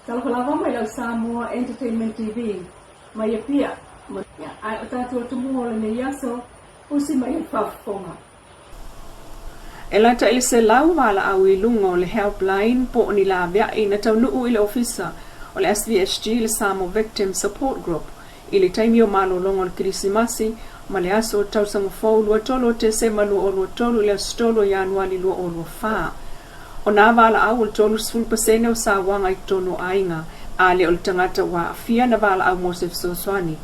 Talofa lava mai lau Samoa Entertainment TV mai Apia ae o tatou atumua o lenei aso usi mai le faafofoga. E lata i le 100 valaau i luga o le helpline po o ni laveai na taunuu i le ofisa o le SVSG le Samoa Victim Support Group i le taimi o malologa o le Kerisimasi ma le aso o Tausaga Fou 23 o Tesema 2023 i le aso 3 o Ianuari 2024. O nā valaau o le 30% o sauaga i totonu o aiga, a le o le tagata ua aafia na valaau mo se fesoasoani,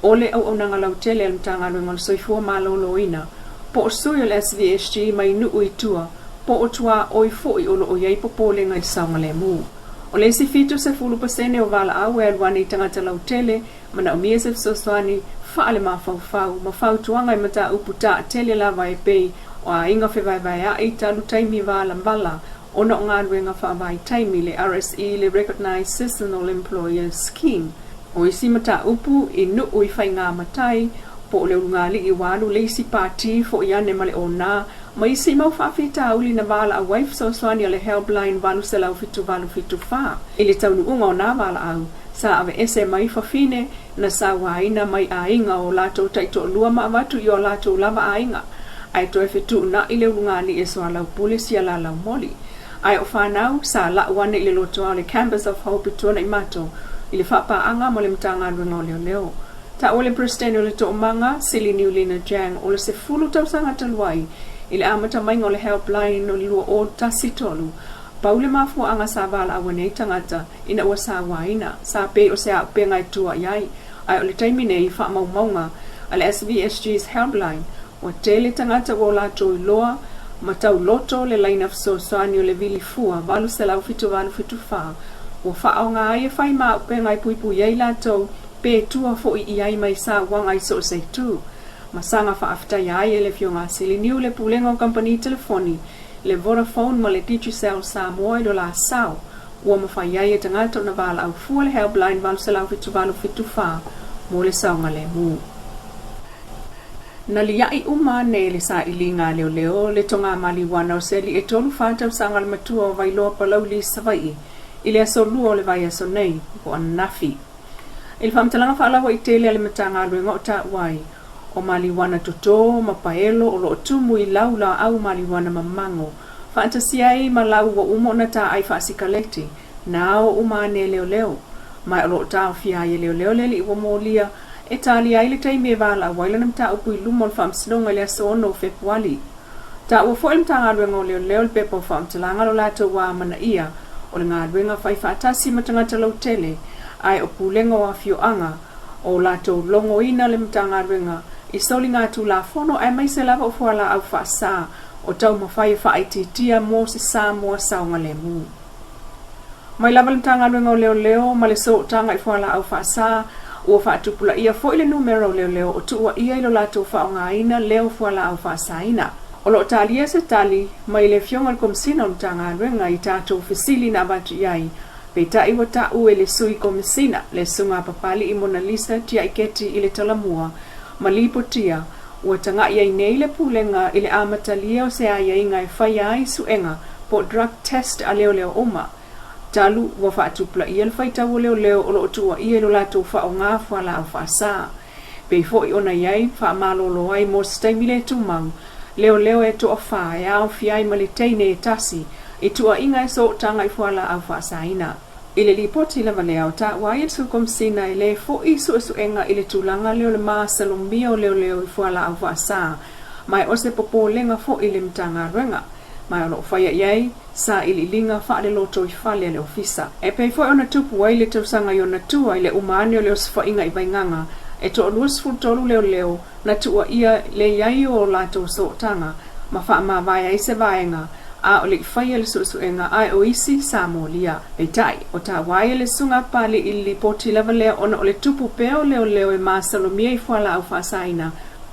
o le auaunaga lautele a le Matagaluega o le Soifua Maloloina, po o sui o le SVSG mai nuu i tua, po o tuaoi foi o lo o i ai popolega i le saogalemu. O le isi 70% o valaau e alu ane i tagata lautele, manaomia se fesoasoani faalemafaufau ma fautuaga i mataupu taatele lava e pei o aiga fevaevaeaʻi talu taimi valavala ona o galuega faavaitaimi le RSE le Recognised Seasonal Employers Scheme. O isi mataupu i nuu i faiga matai po o le ulugalii ua alu le isi pati foʻi ane ma le ona ma isi mau faafitauli na valaau ai fesoasoani a le Helpline 800 7874. I le taunuuga o nā valaau, sa aveese mai fafine na sauaina mai aiga o latou taitoalua ma avatu i o latou lava aiga, ae toe fetuunaʻi le ulugalii e soalaupule sia lalaumoli. Ae o fanau, sa lau ane i le lotoa o le Campus of Hope i Tuanaimato i le faapaaga ma le Matagaluega o Leoleo. Taua le Peresetene o le Toomaga, Sili Niulina Jang, o le 10 tausaga talu ai i le amatamaiga o le helpline o le 2013, pau le mafuaaga sa valaau ane ai tagata ina ua sauaina, sa pei o se auupega e tua i ai, ae o le taimi nei faamaumauga a le SVSG's helpline, ua tele tagata ua o latou iloa ma tauloto le laina fesoasoani o le vili fua 800 7874 ua faaaoga ai e fai ma auupega e puipui ai latou pe tua foʻi i ai mai sauaga i so o se itu. Ma saga faafetaia ai e le Afioga a Siliniu le pulega o kamupani telefoni le Vodafone ma le Digicel Samoa i lo la sao ua mafai ai e tagata ona valaau fua le helpline 800 7874 mo le saogalemu. Na liaʻi uma ane le sailiga a leoleo le togamaliuana o se alii e 34 tausaga le matua o Vailoa Palauli Savaii i le aso Lua o le vaiaso nei po o ananafi. I le faamatalaga faalauaitele a le Matagaluega o taua ai, o maliuana totō ma paelo o loo tumu i lau laau maliuana mamago, faatasia ai ma lau ua uma ona taai faasikaleti, na ao uma ane e leoleo. Ma o loo taofia ai e leoleo le alii ua molia e talia ai le taimi e valaau ai lana mataupu i luma o le Faamasinoga i le aso 6 o Fepuali. Taua foi le Matagaluega o Leoleo le pepa o faamatalaga lo latou ua amanaia o le galuega fai faatasi ma tagata lautele ae o pulega o afioaga o latou logoina le Matagaluega i soliga tulafono aemaise lava o fualaau faasā o taumafai e faaitiitia mo se Samoa saogalemu. Mai lava le Matagaluega o Leoleo ma le sootaga i fualaau faasā, ua faatupulaia foi le numera o leoleo o tuuaia i lo latou faaaogaina lea o fualaau faasaina. O loo talia se tali mai le Afioga i le Komesina o le Matagaluega i tatou fesili na avatu i ai, peitai ua taʻu e le Sui Komesina le Susuga a Papali'i Monalisa Tiaiketi i le talamua ma lipotia ua tagaʻi ai nei le pulega i le amatalia o se aiaiga e faia ai suega po o drug test a leoleo uma, talu ua faatupulaia le faitau o leoleo o loo tuuaia i lo latou faaaoga fualaau faasā. Pei foi ona i ai faamalolo ai mo se taimi le tumau leoleo e toafa e aofia ai ma le teine e tasi i tuuaiga e sootaga i fualaau faasaina. I le lipoti lava lea o taua ai e le Sui Komesina e le foʻi suesuega i le tulaga lea o le masalomia o leoleo i fualaau faasā, ma e o se popolega foʻi i le Matagaluega, ma o loo faia i ai sailiiliga faalelotoifale a le ofisa. E pei foi ona tupu ai le tausaga i ona tua i le uma ane o le osofaiga i Vaigaga e toa-23 leoleo na tuuaia le i ai o latou sootaga ma faamavae ai se vaega a o le i faia le suesuega ae o isi sa molia. Peitai, o taua ai e le Susuga a Papali'i i le lipoti lava lea ona o le tupu pea o leoleo e masalomia i fualaau faasaina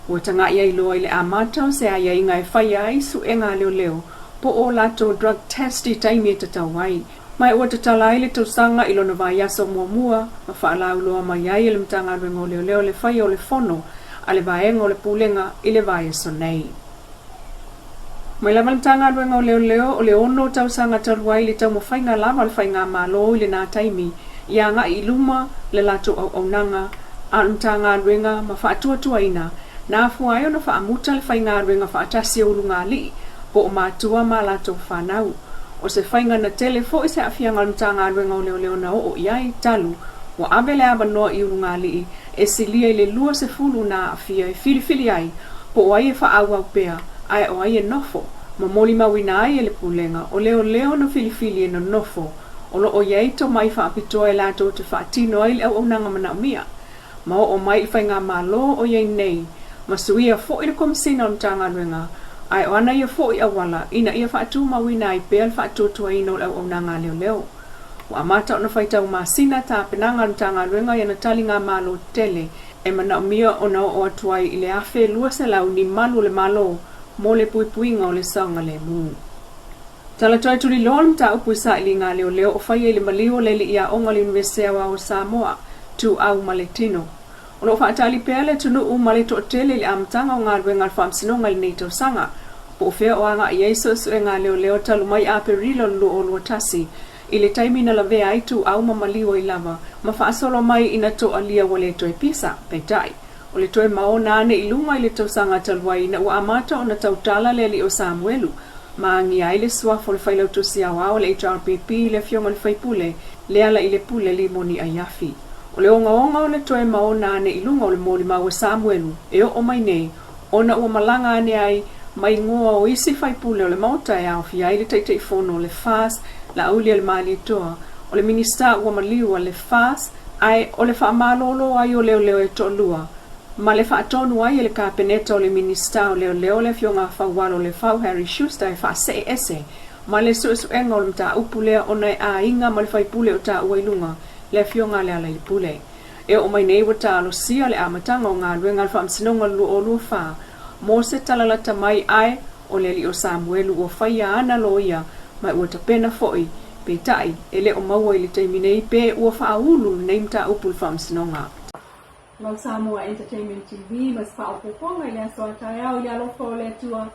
ua tagaʻi ai loa i le amata o se aiaiga e faia ai suega a leoleo po o latou drug test i taimi e tatau ai. Ma ua tatala ai le tausaga i lona vaiaso muamua ma faalauiloa mai ai e le Matagaluega o Leoleo le faia o le fono a le vaega o le Pulega i le vaiaso nei. Mai lava le Matagaluega o Leoleo o le 6 tausaga talu ai le taumafaiga lava a le Faigamalo i lena taimi ia agai i luma le latou auaunaga a o le Matagaluega ma faatuatuaina na afua ai ona faamuta le faigaluega faatasi a ulugalii po o matua ma a latou fanau. O se faiga na tele foi se aafiaga o le Matagaluega o Leoleo na oo i ai talu ua ave le avanoa i ulugalii e silia i le 20 na aafia e filifili ai po o ai e faaauau pea ae o ai e nofo, ma molimauina ai e le Pulega o Leoleo na filifili e nonofo o lo o i ai tomai faapitoa e latou te faatino ai le auaunaga manaomia ma oo mai i le Faigamalo o i ai nei ma suia foi le Komesina o le Matagaluega ae o ana ia foi auala ina ia faatumauina ai pea le faatuatuaina o le auaunaga a leoleo. Ua amata ona faitau masina tapenaga a le Matagaluega i ana taligamalo tele e manaomia ona oo atu ai i le 1,200 ni malu o le Malo mo le puipuiga o le saogalemu. Tala toe tuliloa le mataupu i sailiga a leoleo o faia i le maliu o le alii aoga o le Iunivesite Aoao o Samoa, Tuau ma le Tino. O lo o faatali pea le atunuu ma le toatele i le amataga o galuega a le Faamasinoga i lenei tausaga. Po o fea o agai i ai suesuega a leoleo talu mai Aperila o le 2021 i le taimi na lavea ai Tuau ma maliu ai lava ma faasolo mai ina toalia ua le toe pisa. Peitai, o le toe maona ane i luga i le tausaga talu ai ina ua amata ona tautala le alii o Samuelu ma agia ai le suafa o le Failautusi Aoao o le HRPP le Afioga i le Faipule Lealailepule Limoni Aiafi. O le ogaoga o le toe maona ane i luga o le molimau a Samuelu e oo mai nei ona ua malaga ane ai ma igoa o isi faipule o le Maota e aofia ai le Taitaifono o le FAS Laaulialemalietoa, o le Minisita ua maliu a le FAS ae o le faamalolo ai o leoleo e toalua ma le faatonu ai e le Kapeneta o le Minisita o Leoleo le Afioga a Faualo Lefau Harry Schuster e faasee ese ma le suesuega o le mataupu lea ona e aiga ma le faipule o taua i luga le Afioga a Lealailepule. E oo mai nei ua talosia le amataga o galuega a le Faamasinoga o le 2024 mo se tala lata mai ae o le alii o Samuelu ua faia ana loia ma ua tapena foi, peitai e le o maua i le taimi nei pe ua faaulu lenei mataupu i le Faamasinoga. Lau Samoa Entertainment TV ma se faaopoopoga i le aso a taeao i le alofa o le Atua.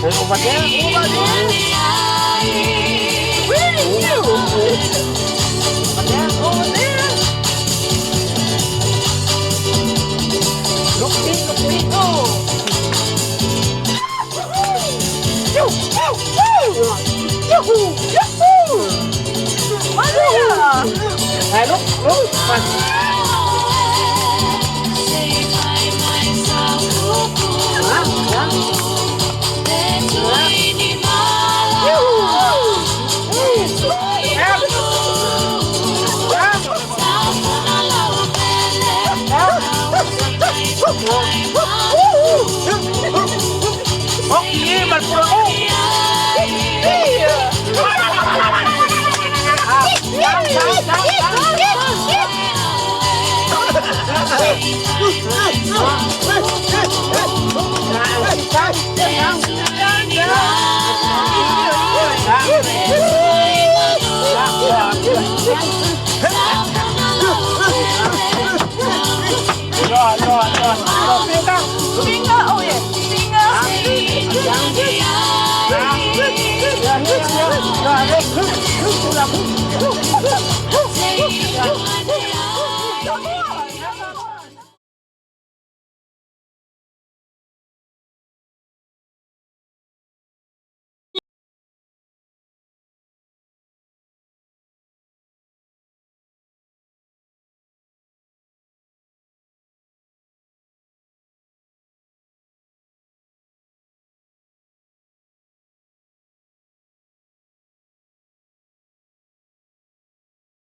Over there, over there. Over there, over there. Look me, look me. Oh. Yoo-hoo! Yoo-hoo! Hey, look, look. Rồi, rồi, rồi, rồi,